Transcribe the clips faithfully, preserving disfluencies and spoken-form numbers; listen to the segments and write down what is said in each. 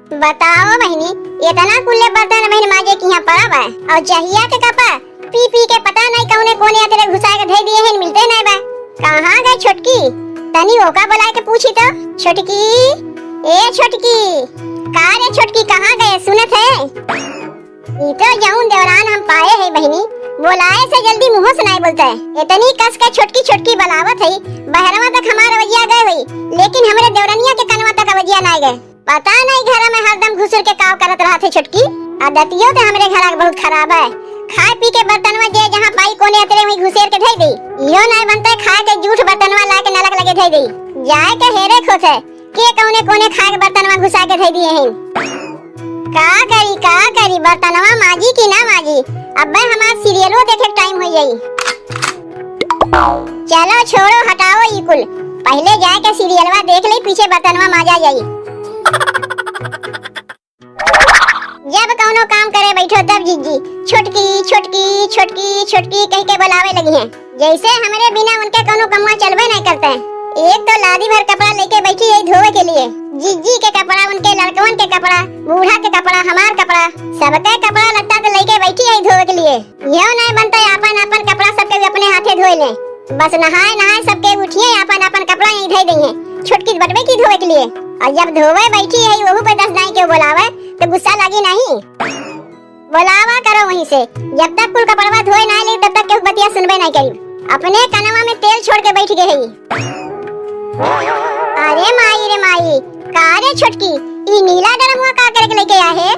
बताओ बहिनी, इतना कुल्ले बर्तन बहिन माजे किहाँ पड़ा बा, और जहिया के कपा पी पी के पता नहीं कौने कोने अतरे घुसा के धइ दिए हैं, मिलते नहीं बा। कहाँ गए छोटकी? तनी ओका बुलाए के पूछी तो। छोटकी, ए छोटकी, का रे छोटकी, कहाँ गए? सुनत है? ई तो जौन देवरान हम पाए है बहिनी, बोलाए से जल्दी मुँह से नाई बोलते। इतनी कस के छोटकी छोटकी बलावत है, बहरवा तक हमार अवजिया गए हुई, लेकिन हमरे देवरनिया के कनवा तक अवजिया नाई गए। पता नहीं घर में हरदम घुसुर के काव करत रहत है छोटकी। आदतियो तो हमरे घर के बहुत खराब है। खाए पी के बर्तनवा जे जहाँ पाई कोने अतरे वहीं घुसेर के धई दे। इहो नाई बनते खाए के जूठ बर्तनवा ला के नलक लगे धई दे। जाए के हेरे खोथे। के कौने कोने खाए के बर्तनवा घुसा के धइ दिए हैं। का करी, का करी, बर्तनवा माजी कि ना माजी? अब्बे हमार सीरियलो देखे के टाइम हो जाई। चलो छोड़ो, हटाओ ई कुल, पहले जाए के सीरियलवा देख ले, पीछे बर्तनवा माजा जाई। जब कौनो काम करे बैठो तब जिज्जी छोटकी, छोटकी, छोटकी, छोटकी कह के बुलावे लगी हैं। जैसे हमरे बिना उनके कौनो कमवा चलबे नहीं करते। एक तो लादी भर कपड़ा लेके बैठी है धोवे के लिए, जिज्जी के कपड़ा, उनके लड़कवन के कपड़ा, बूढ़ा के कपड़ा, हमार कपड़ा, सबके कपड़ा लत्ता तो लेके बैठी है धोवे के लिए। यो नहीं बनता, आपन आपन कपड़ा सबके भी अपने हाथे धोए ले। बस नहाए नहाए सबके उठिए, आपन आपन कपड़ा यहीं धई दइहे। छोटकी बटवे की धोवे के लिए। और जब धोवे बैठी है, वहू पे दस दाई के बोलावे, तो गुस्सा लागी नहीं? बोलावा करो वहीं से। जब तक कुल कपड़वा धोए ना ले, तब तक केहू बतिया सुनबे नहीं करी। अपने कनवा में तेल छोड़ के बैठ गए है। अरे माई रे माई, का रे छोटकी, ई नीला ड्रमवा का करे के लेके आए है?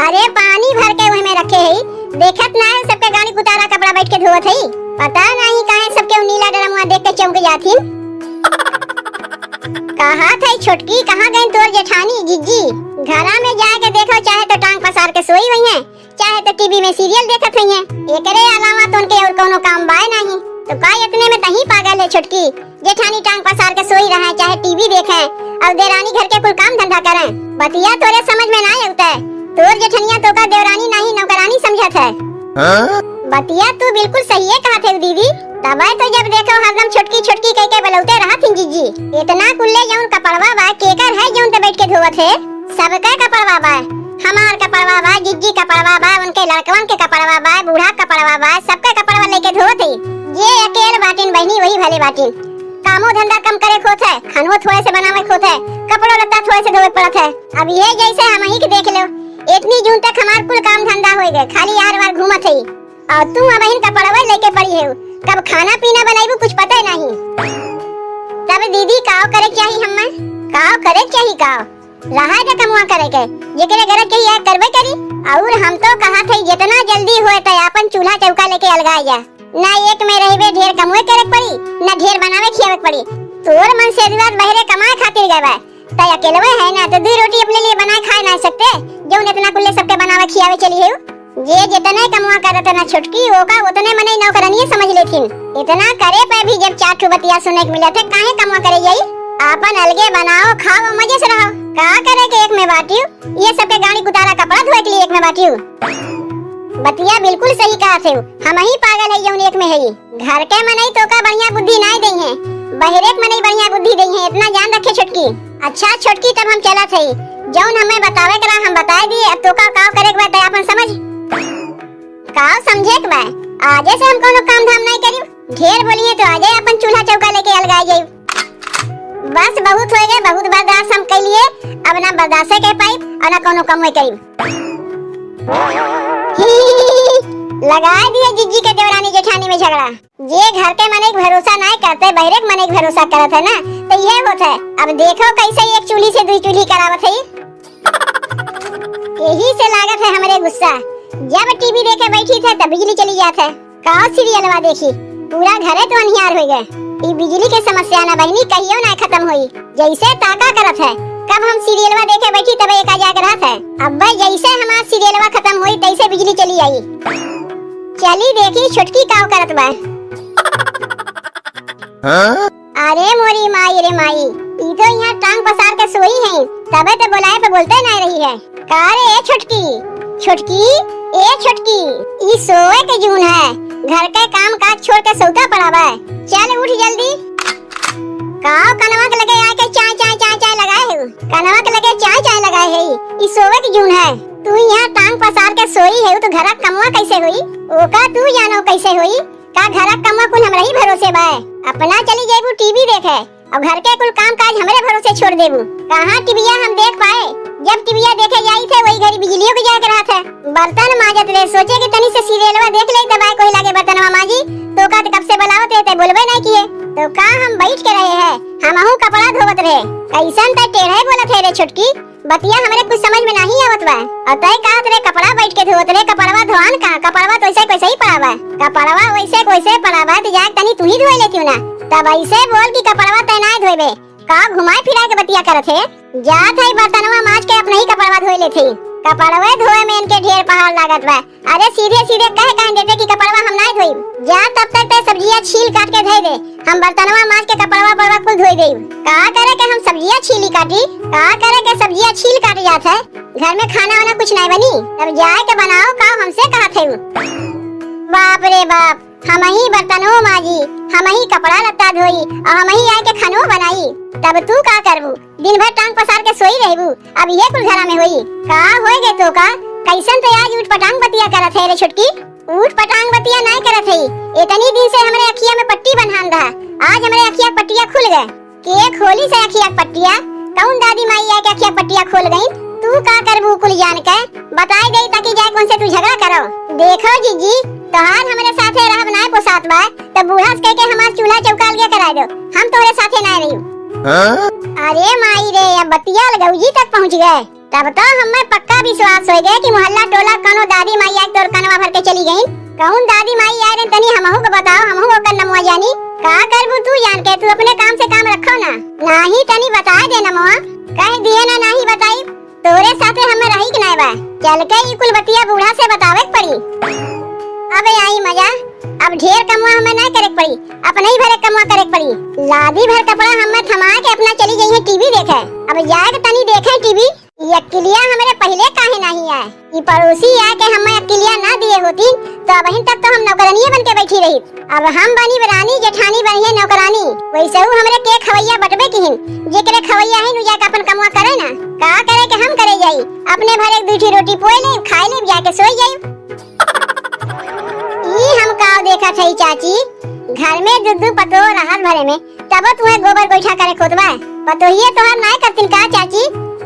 अरे पानी भर के वही में रखे है, देखत ना है सबके गाड़ी कुतारा कपड़ा बैठ के धोवत है। पता नहीं काहे सबके उ नीला ड्रमवा देख के चौंक जाथिन। कहा थे छोटकी, कहाँ गए तोर जेठानी जिज्जी? घरा में जाके देखो, चाहे तो टांग पसार के सोई हुई हैं, चाहे तो टीवी में सीरियल देखत हुई हैं। एकरे अलावा तो उनके और कौनो काम बाय नहीं। तो का इतने में तही पागल है छोटकी? जेठानी टांग पसार के सोई रहे, चाहे टीवी देखे, और देरानी घर के कुल काम धंधा करे। बतिया तोरे समझ में ना आवत है। तोर जेठनिया तो का देवरानी नहीं, नौकरानी समझत है। हाँ? बतिया तू बिल्कुल सही है कहत है दीदी। तबे तो जब देखो हरदम छोटकी छोटकी कह के बलौते रहत हिन जिज्जी। इतना कुल्ले जौन कपड़वा बा, केकर है जौन ते बैठ के धोवत है? सबके कपड़वा बा, हमार कपड़वा बा, जिज्जी कपड़वा बा, उनके लड़कवन के कपड़वा बा, बूढ़ा कपड़वा बा, सबके कपड़वा लेके धोवत है। जे अकेल बाटिन बहिनी वही भले बाटिन। कामो धंधा कम करे खोत है, खानो थोड़े से बनावे खोत है, कपड़ो लत्ता थोड़े से धोवे पड़त है। अब ये जैसे हम ही के देख लो, इतनी जून तक हमार कुल काम धंधा होए गए, खाली यार वार घूमत है। और तू अब इन कपड़वे लेके पड़ी है, कब खाना पीना बनाईबू कुछ पता ही नहीं। तब दीदी काव करे के चाही हमें, काव करे के चाही काव? रहा दे कमुआ करे के, जेकरे गरज के यार करबे करी। और हम तो कहा थे जितना जल्दी होए त आपन चूल्हा चौका लेके अलगाए जा। ना एक में रहबे, ढेर कमवे करे के पड़ी, ना ढेर बनावे खियावे के पड़ी। तोर मन से दुआर बहरे कमाए खातिर गए बा, त अकेलवे है ना, तो दुई रोटी अपने लिए बनाए खाए ना सकते, जौन इतना कुल्ले सबके बनावे खियावे चली है। जे जितने कमवा करत है ना छोटकी, ओका उतने मनई नौकरनिये समझ लेथिन। इतना करे पे भी जब चार ठो बतिया सुने के मिलत है, काहे कमवा करे जाई? आपन अलगे बनाओ, खाओ, मजे से रहो। का करे के एक में बाटियो? ये सबके गाड़ी गुतारा कपड़ा धोए के लिए एक में बाटियो। बतिया बिल्कुल सही कहा थे, हम ही पागल है जौन एक में है। घर के मनई तोका बढ़िया बुद्धि नाय देइहें, बहरे के मनई बढ़िया बुद्धि देइहें, इतना जान रखे छोटकी। अच्छा छोटकी, तब हम चलत हई, जौन हमें बतावे के रहा हम बताए दिए, अब तोका काव करे के बा तै आपन समझ। काव समझे के बा, आजे से हम कौनो काम धाम नाय करी, ढेर बोलिए तो आजे अपन चूल्हा चौका लेके अलगाए जाई। बस बहुत हो गए, बहुत बर्दाश्त हम कर लिए, अब ना बर्दाश्त कर पाई और ना कौनो कम करी। लगाए दिए जिज्जी के देवरानी जेठानी में झगड़ा। जे घर के मनई के भरोसा नाय करते, बहरे के मनई के भरोसा करत है ना, तो ये होत है। अब देखो कैसे एक चूल्ही से दुई चूल्ही करावत है। यही से लागत है हमरे गुस्सा। जब टीवी देखे बैठी थे, तब बिजली चली जात है। का सीरियलवा देखी, पूरा घरे तो अनिहार हो गए। ई बिजली के समस्या ना बहिनी कहियो ना खत्म होई। जैसे ताका करत है, कब हम सीरियलवा देखे बैठी तबे एका जाग रहत है। अब जैसे हमार सीरियलवा खत्म होई तैसे बिजली चली आई। चली देखी छोटकी काव करत बा। हाँ? अरे मोरी माई रे माई, ई तो यहाँ टांग पसार के सोई है, तबे तो बुलाए पे बोलते ना रही है। का रे ए छोटकी, छोटकी, ए छोटकी, ई सोए के जून है, घर के काम काज छोड़ के सौता पड़ा बा। चल उठ जल्दी। का कनवा के लगे आके चाय, चाय, चाय, चाय लगाए हो? कनवा के लगे चाय, चाय लगाए ई सोवे के जून है, तू यहाँ टांग पसार के सोई है, तो घरा कमवा कैसे होई? ओका तू जानो कैसे होई? का घरा कमवा कुल हमरा ही भरोसे बा? अपना चली जेबू टीवी देखे, अब घर के कुल काम काज हमरे भरोसे छोड़ देबू। कहाँ टीविया हम देख पाए? जब टीविया देखे जाई थे, वही घड़ी बिजलियों के जाके रहा थे। बर्तन माजत रहे, सोचे कि तनी से सीरियलवा देख ले, दबाए कोई लागे बर्तनवा माजी। तो का, तो कब से बुलावत रहे, ते बोलबे नहीं किए। तो का हम बैठ के रहे हैं, हमहू कपड़ा धोवत रहे। कैसन ते टेढ़े बोलत है रे छोटकी? बतिया हमरे कुछ समझ में नहीं आवत बा। और तय कहत रे कपड़ा बैठ के धोवत रे, कपड़वा धोआन का? कपड़वा तो ऐसे कैसे ही पड़ा बा। कपड़वा वैसे कैसे पड़ा बा, तो जाके तनी तू ही धोए लेती ना। तब ऐसे बोल कि कपड़वा तय ना धोएबे। का घुमाए फिराए के बतिया करत है? जात है बर्तनवा माज के अपने ही कपड़वा धोए लेते। कपड़वे धोए में इनके ढेर पहाड़ लागत बा। अरे सीधे सीधे कह कह देते कि कपड़वा हम नाय धोइब। जा तब तक ते सब्जिया छील काट के धोए दे, हम बर्तनवा माज के कपड़वा बड़वा कुल धोए देब। का करे के हम सब्जिया छीली काटी? का करे के सब्जिया छील काट जात है? घर में खाना वाना कुछ नाय बनी, तब जाए के बनाओ का हमसे कहत है? बाप रे बाप, हम ही बर्तनों माजी, हम ही कपड़ा लत्ता धोई और हम ही आए के खानो बनाई, तब तू का करबू? दिन भर टांग पसार के सोई रहबू, अब ये कुल घरा में होई? का होए गे तो का? कैसन तो आज ऊट पटांग बतिया करत है रे छोटकी? ऊट पटांग बतिया नाय करत है, इतनी दिन से हमरे अखिया में पट्टी बन्हान रहा, आज हमरे अखिया पट्टिया खुल गए। के खोली से अखिया पट्टिया? कौन दादी माई आके अखिया पट्टिया खोल गई? तू का करबू कुल जान के? बताई दे ताकि जाए कौन से तू झगड़ा करो। देखो जीजी, तोहार हमरे साथे रहब नाय पोसात बा, तो बूढ़ा से कह के हमार चूल्हा चौका अलगे कराए दो, हम तोहरे साथे नाय रही। हाँ? अरे माई रे, अब बतिया अलगौजी तक पहुँच गए। तब तो हमें पक्का विश्वास हो गए कि मोहल्ला टोला कौनो दादी माई आके तोर कनवा भर के चली गई। कौन दादी माई आए रे, तनी हमहू को बताओ, हमहू ओकर नमवा जानी। का करबू तू जान के, तू अपने काम से काम रखो ना। नाही तनी बताए दे नमवा, कह दिए ना नाही बताई। तोरे साथे हमें रही के नाय बा। चल के ई कुल बतिया बूढ़ा से बतावे के पड़ी। अबे आई मजा, अब ढेर कमवा हमें नाय करे के पड़ी, अपने ही भरे कमवा करे के पड़ी। लादी भर कपड़ा हमें थमा के अपना चली गई है टीवी देखे। अब जाए के तनी देखे टीवी। ई अक्किलिया हमरे पहिले काहे नाही आए? ई पड़ोसी आए के हमें अक्किलिया ना दिए होती तो अबहिन तक तो हम नौकरनिये बन के बैठी रही। अब हम बनी रानी, जेठानी बनी है नौकरानी। वैसे ऊ हमरे के खवैया बटबे किहिन, जेकरे खवैया है नु जाके अपन कमवा करे ना। का करे के हम करे जाई, अपने भर एक दूठी रोटी पोए ले, खाए ले, जाके सोई जाई। ई हम काव देखत हई चाची, घर में दू दू पतोह रहत भरे में, तब तुम्हें गोबर गोइठा करे खोत बा। पतोहिए तोहार नाय करतिन का चाची,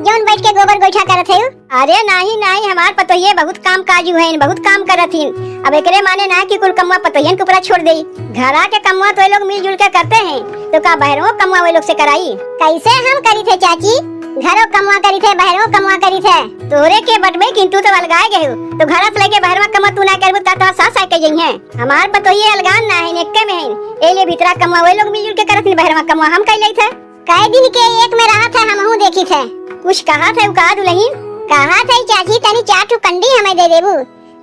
जौन बैठ के गोबर गोइठा करत है? अरे नाही नाही, हमार पतोहिए बहुत काम काजू हैं, बहुत काम करत हिन। अब एकरे माने ना कि कुल कमवा पतोहियन के ऊपरा छोड़ देई। घरा के कमवा तो ये लोग मिलजुल के करते हैं, तो का बहरों कमवा वे लोग से कराई? कैसे हम करी थे चाची, घरों कमवा करी थे, बहरों कमवा करी थे। तोरे के बटबे किंतु तो अलगाए गए हो, तो घरा से लेके बहरवा कमवा तू ना करबू, का तोहार सास आके जइहें? हमार पतोहिए अलगान ना है, एक्के में है। ए ले भीतरा कमवा वे लोग मिलजुल के करत हिन, बहरवा कमवा हम कर लेत है। कई दिन के एक में रहत है, हमहू देखी थे। कुछ कहा थे उ का दुलहिन? कहा थे चाची तनी चार ठो कंडी हमें दे देबू,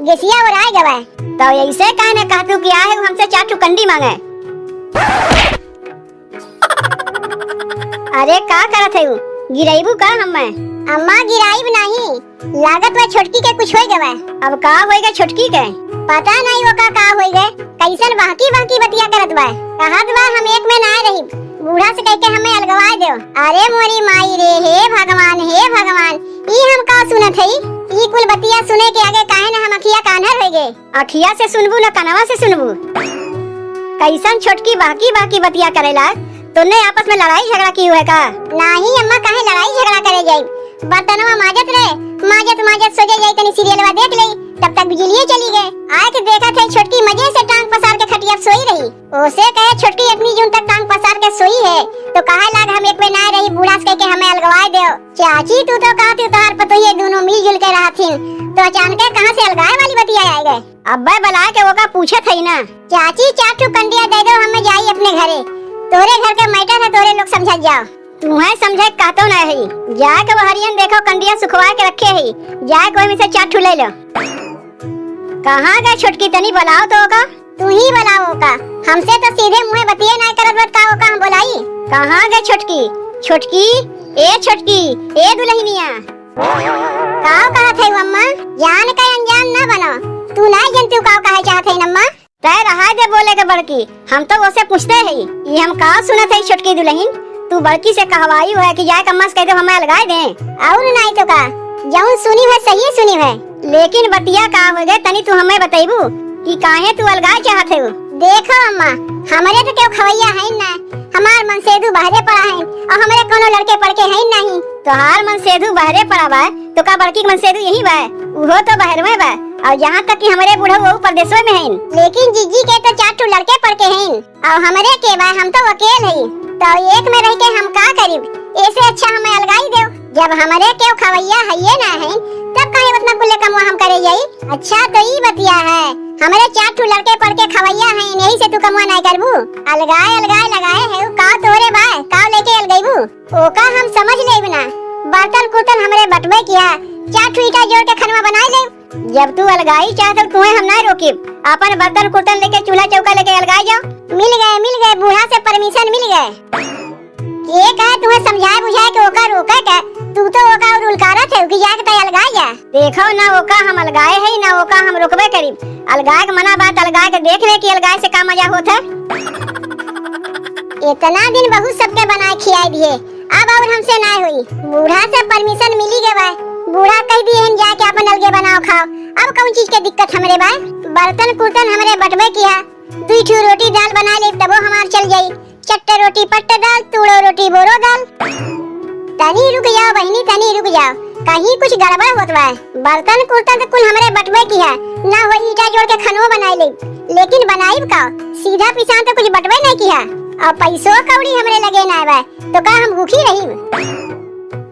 गैसिया ओराए गवा। तो ऐसे काहे न कहतू कि आहे उ हमसे चार ठो कंडी मांगे। अरे का करत है उ? गिराइबू का हमें? अम्मा गिराइब नाही, लागत बा छोटकी के कुछ होई गवा। अब का होई गे छोटकी के? पता नहीं ओका का होई गे, कैसन बहकी बहकी बतिया करत बा। कहत बा हम एक में ना रही, बूढ़ा से कह के हमें अलगवाए दो। अरे मोरी माई रे, हे भगवान, हे भगवान, ई हम का सुनत हई? ई कुल बतिया सुने के आगे काहे ना हम अखिया कान्हर होई गे। अखिया से सुनबू न कनवा से सुनबू? कैसन छोटकी बहकी बहकी बतिया करेला? तोने आपस में लड़ाई झगड़ा की हुए का? नाही अम्मा, काहे लड़ाई झगड़ा करे जाई? बर्तनवा माजत रहे, माजत माजत सोचे जाई तनी सीरियलवा देख लेई, तब तक बिजलिए चली गए। आए के देखत है छोटकी मजे से टांग पसार के खटिया पे सोई रही। ओसे कहे छोटकी इतनी जून तक टांग पसार के सोई है, तो कहे लाग हम एक में ना रही, बूढ़ा से कह के हमें अलगवाए दो। चाची तू तो कहती तोहार पतोहिए दोनों मिलजुल के रहथिन, तो अचानक कहाँ से अलगाए वाली बतिया आए गए? अब्बे बलाए के ओका पूछत हई ना। चाची, चार ठो कंडिया दे दो, हमें जाई अपने घरे। तोरे घर के मैटर है, तोरे लोग समझत जाओ। तुम्हें समझे कहतो ना है, जाके वो हरियन देखो, कंडिया सुखवा के रखे है, जाए कोई में से चार ठो ले लो। कहाँ गए छोटकी, तनी बुलाओ तो ओका। तू ही बुलाओ ओका, हमसे तो सीधे मुँहे बतिये ना करत बत का ओका हम बुलाई? कहाँ गए छोटकी? छोटकी, ए छोटकी, ए दुल्हनिया। काव कहत है अम्मा? जान के अनजान ना बनो। तू नाय जनतू काव कहे चाहत है अम्मा? तय रहा दे बोले के बड़की, हम तो ओसे पूछते है। ये हम का सुनत है छोटकी दुल्हन, तू बड़की से कहवाई है कि जाए के अम्मा से कह दो हमें अलगाए दे। और नाय तो का, जउन सुनी है सही सुनी है, लेकिन बतिया का होइ गए तनी तू हमें बतइबू कि काहे तू अलगाए चाहत है? देखो अम्मा, हमरे तो केहू खवैया है ना, हमार मनसेधु बहरे पड़ा है और हमरे कोनो लड़के पड़के है नहीं। तोहार मनसेधु बहरे पड़ा बा तो का बड़की के मनसेधु यही बा? उहो तो बहरवे बा। और जहाँ तक कि हमरे बूढ़ऊ वो परदेसवे में हैं, लेकिन जिज्जी के तो चार ठो लड़के पड़के हैं। और हमरे के बा, हम तो अकेल हई, तो एक में रह के हम का करीब? ऐसे अच्छा हमें अलगाई देव। जब हमरे केहू खवैया हइये ना है, तब काहे उतना कुल्ले कमवा हम करे जाई? अच्छा तो ई बतिया है, हमरे चार ठो लड़के पड़के खवैया हैं, यही से तू कमवा नाय करबू? अलगाए अलगाए लगाए है, उ का तोरे बा, का लेके अलगैबू? ओका हम समझ लेब ना, बर्तन कुर्तन हमरे बटबे किहा, चार ठो ईटा जोड़ के खनवा बनाए लेब। जब तू अलगाई चाहत हो, तुहे हम ना रोकिब। आपन बर्तन कुर्तन लेके, चूल्हा चौका लेके अलगाई जाओ। मिल गए, मिल गए, बूढ़ा से परमिशन मिल गए। के कहे तुहे समझाए बुझाए के ओका रोके के? तू तो ओका और उलकारत है कि जाके तय अलगाई जा। देखो ना, ओका हम अलगाए है ना ओका हम रोकबे करीब। अलगाए के मना बात, अलगाए के देख ले कि अलगाए से का मजा होत है। इतना दिन बहुत सबके बनाए खियाए दिए, अब और हमसे ना होई। बूढ़ा से परमिशन मिली गए बा, बूढ़ा कह दिए हम जाके अपन अलगे बनाओ खाओ। अब कौन चीज के दिक्कत हमरे बा? बर्तन कुर्तन हमरे बटबे किहा, दुई ठो रोटी दाल बना ले तबो हमार चल जाई। चट्टे रोटी पट्टे दाल, तूड़ो रोटी बोरो दाल। तनी रुक जाओ बहिनी, तनी रुक जाओ, कहीं कुछ गड़बड़ होत बा। बर्तन कुर्तन तो कुल हमरे बटबे किहा, ना हो ईटा जोड़ के खनवो बनाई ले, लेकिन बनाइब का? सीधा पिसान तो कुछ बटबे नहीं किहा, और पैसो कौड़ी हमरे लगे ना बा, तो का हम भूखी रही?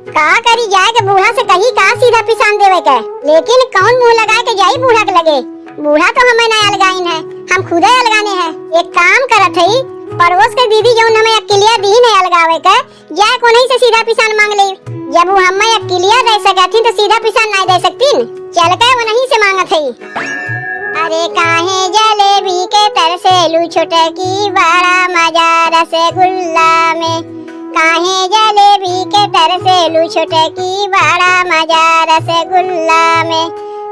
का करी, जाए के बूढ़ा से कही का सीधा पिसान देवे के, लेकिन कौन मुंह लगा के जाई बूढ़ा के लगे? बूढ़ा तो हमें ना अलगाइन है, हम खुदे अलगाने हैं। एक काम करत हई, पड़ोस के दीदी जौन हमें अकिलिया दीन है अलगावे के, जाए कोनही से सीधा पिसान मांग ले। जब वो हमें अकिलिया दे सकथिन तो सीधा पिसान ना दे सकतीन। चल के वो नहीं से मांगत हई। अरे काहे जलेबी के तरसेलू छोटकी, बड़ा मजा रसगुल्ला में। काहे जलेबी के तरसेलू छोटकी, बड़ा मजा रसगुल्ला में।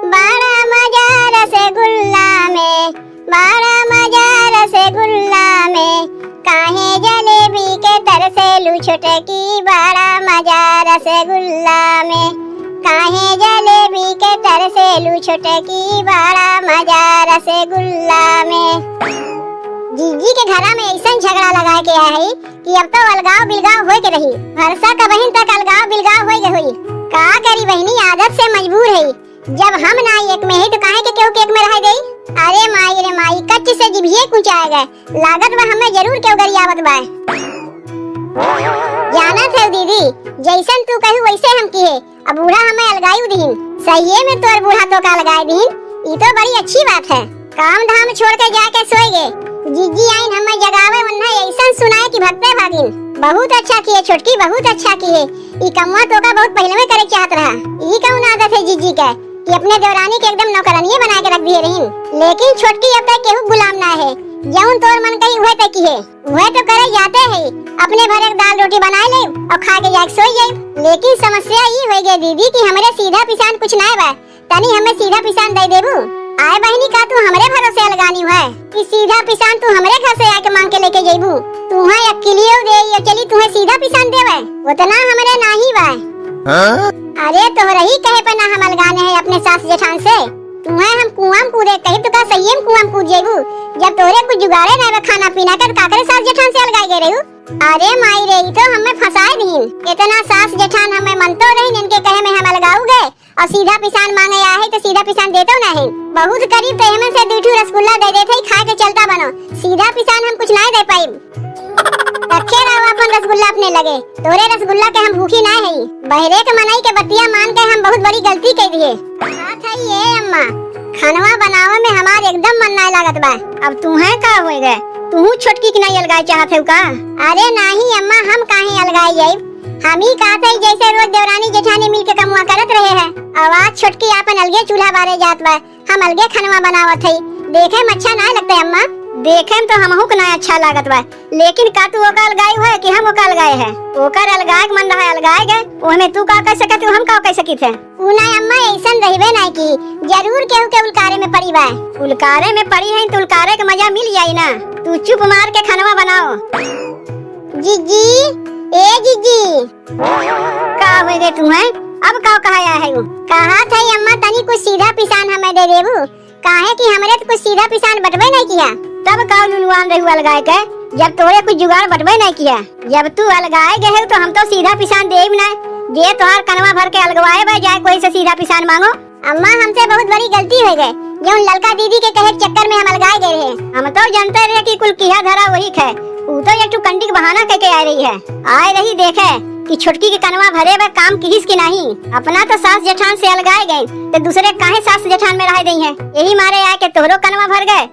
बड़ा मजा रसगुल्ला में। बड़ा मजा रसगुल्ला में, काहे जलेबी के तरसेलू छोटकी। बड़ा मजा रसगुल्ला में, काहे जलेबी के तरसेलू छोटकी। बड़ा मजा रसगुल्ला में। जीजी के घरा में ऐसन झगड़ा लगा के आए है कि अब तो अलगाव बिलगाव होए के रही। भरसा का बहिन तक अलगाव बिलगाव होए के होई। का करी बहिनी, आदत से मजबूर है। जब हम ना एक में है तो काहे के केहू के एक में रह गई? अरे माई रे माई, कच्च से जिभिये कुचाए गए। लागत बा हमें जरूर केहू गरियावत बा। जानत है दीदी, जैसन तू कहू वैसे हम किहे। अब बूढ़ा हमें अलगाई दिहिन। सही में तोर बूढ़ा तो का अलगाई दिहिन, ई तो बड़ी अच्छी बात है। काम धाम छोड़ के जाके सोए गे। जीजी आइन हमें जगावे, उन्हें ऐसन सुनाए कि भगते भागिन। बहुत अच्छा किहे छोटकी, बहुत अच्छा किहे। ई कमवा तो का बहुत पहले में करे चाहत रहा। ई कौन आदत है जीजी के कि अपने देवरानी के एकदम नौकरानिये बना के रख दिए रहीन। लेकिन छोटकी अब तक केहू गुलाम ना है, जौन तोर मन कही उहे तय किहे। उहे तो करे जाते है, अपने भरे के दाल रोटी बनाए ले और खा के जाके सोई जाए। लेकिन समस्या ई हो गई दीदी कि हमरे सीधा पिसान कुछ ना बा, तनी हमें सीधा पिसान दे देबू? आए बहिनी, का तू हमरे भरोसे अलगानी है कि सीधा पिसान तू हमरे घर से आके मांग के लेके जेबू? तू है अकिलियो दे, ये चली तू है सीधा पिसान देवे, उतना हमरे नाही बा। हाँ? अरे तोहरे ही कहे पे ना हम अलगाने है अपने सास जेठान से। तू है हम कुआं में कूदे कही तो का सही में कुआं में कूद जेबू? जब तोहरे कुछ जुगाड़े ना बा खाना पीना के, तो काकरे सास जेठान से अलगाए गए रहू? अरे माई रे, ई तो हमें फंसाए दीन। इतना सास जेठान हमें मनतो रही, इनके कहे में हम अलगाऊ गए। और सीधा पिसान मांगे आए है तो सीधा पिसान देतो नहीं। बहुत करीब तो एमन से दू ठू रसगुल्ला दे देते ही खा के चलता बनो। सीधा पिसान हम कुछ नहीं दे पाइब। रखे रहो अपन रसगुल्ला अपने लगे। तोरे रसगुल्ला के हम भूखी ना है। बहरे के मनई के बतिया मान के हम बहुत बड़ी गलती कर दिए। बात है ये अम्मा, खानवा बनावे में हमार एकदम मन ना लागत बा। अब तूहे का हो गए? तू छोटकी की नहीं अलगाए चाहत है का? अरे नहीं अम्मा, हम काहे अलगाए जाइब? हम ही कहत हई, जैसे रोज देवरानी जेठानी मिल के कमुआ करत रहे हैं, और आज छोटकी आपन अलगे चूल्हा बारे जात बा, हम अलगे खनवा बनावत हई। देखे में अच्छा ना लगते अम्मा? देखे में तो हमहू के ना अच्छा लागत बा, लेकिन का तू ओका अलगाई है कि हम ओका अलगाए है? ओकर अलगाए के मन रहा, अलगाए गए, ओहमे तू का कह सकत हो, हम का कह सकित है? ऊ ना अम्मा, ऐसन रहबे ना की, जरूर केहू के उलकारे में पड़ी बा। उलकारे में पड़ी है तो उलकारे के मजा मिल जाई ना। तू चुप मार के खनवा बनाओ। जीजी, ए जीजी। का हो गए तू है? अब का कहा आया है उ? कहा था अम्मा, तनी कुछ सीधा पिसान हमें दे देबू, काहे कि हमरे तो कुछ सीधा पिसान बटबे नहीं किया। तब का नुनवान रहू अलगाए के, जब तोरे कुछ जुगाड़ बटबे नहीं किया। जब तू अलगाए गए हो तो हम तो सीधा पिसान देब ना। जे तोहार कनवा भर के अलगवाए बा जाए कोई से सीधा पिसान मांगो। अम्मा, हमसे बहुत बड़ी गलती हो गए, जौन ललका दीदी के कहे के चक्कर में हम अलगाए गए रहे। हम तो जानते रहे कि कुल किहा धरा वही खे। उ तो एक ठो कंडी के बहाना कह के आए रही है। आए रही देखे कि छोटकी के कनवा भरे बा काम किहिस कि नहीं। अपना तो सास जेठान से अलगाए गए, तो दूसरे काहे सास जेठान में रह गई है। यही मारे आए के तोहरो कनवा भर गए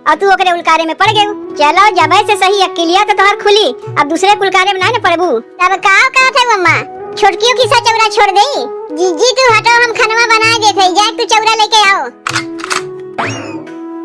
और तू ओकरे उलकारे में पड़ गए। चलो, जबे से सही अकिलिया तो तोहर खुली, अब दूसरे कुलकारे में ना न पड़बू। तब का कहत है अम्मा, छोटकियों की सा चौरा छोड़ दे? जीजी तू हटो, हम खनवा बनाए देत है, जाए तू चौरा लेके आओ।